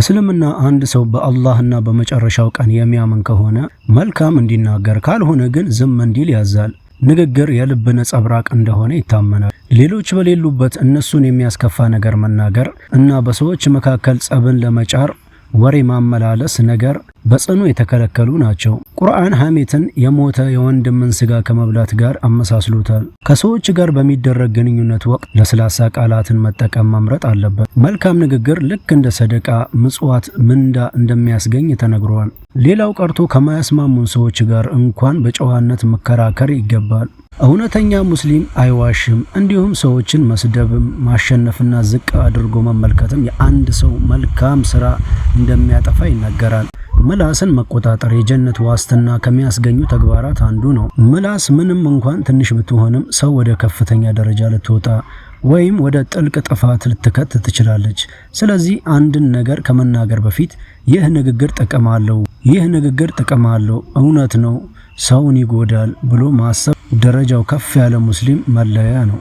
እስልምና አንድ ሰው በአላህና በመጨረሻው ቀን የሚያምን ከሆነ መልካም እንዲናገር፣ ካልሆነ ግን ዝም እንዲል ያዛል። ንግግር የልብ ነጸብራቅ እንደሆነ ይታመናል። ሌሎች በሌሉበት እነሱን የሚያስከፋ ነገር መናገር እና በሰዎች መካከል ጸብን ለመጫር ወሬ ማመላለስ ነገር በጽኑ የተከለከሉ ናቸው። ቁርአን ሐሜትን የሞተ የወንድምን ስጋ ከመብላት ጋር አመሳስሎታል። ከሰዎች ጋር በሚደረግ ግንኙነት ወቅት ለስላሳ ቃላትን መጠቀም መምረጥ አለበት። መልካም ንግግር ልክ እንደ ሰደቃ፣ ምጽዋት ምንዳ እንደሚያስገኝ ተነግሯል። ሌላው ቀርቶ ከማያስማሙን ሰዎች ጋር እንኳን በጨዋነት መከራከር ይገባል። እውነተኛ ሙስሊም አይዋሽም። እንዲሁም ሰዎችን መስደብም ማሸነፍና ዝቅ አድርጎ መመልከትም የአንድ ሰው መልካም ስራ እንደሚያጠፋ ይነገራል። ምላስን መቆጣጠር የጀነት ዋስትና ከሚያስገኙ ተግባራት አንዱ ነው። ምላስ ምንም እንኳን ትንሽ ብትሆንም ሰው ወደ ከፍተኛ ደረጃ ልትወጣ ወይም ወደ ጥልቅ ጥፋት ልትከት ትችላለች። ስለዚህ አንድን ነገር ከመናገር በፊት ይህ ንግግር ጥቅም አለው፣ ይህ ንግግር ጥቅም አለው፣ እውነት ነው፣ ሰውን ይጎዳል ብሎ ማሰብ ደረጃው ከፍ ያለ ሙስሊም መለያ ነው።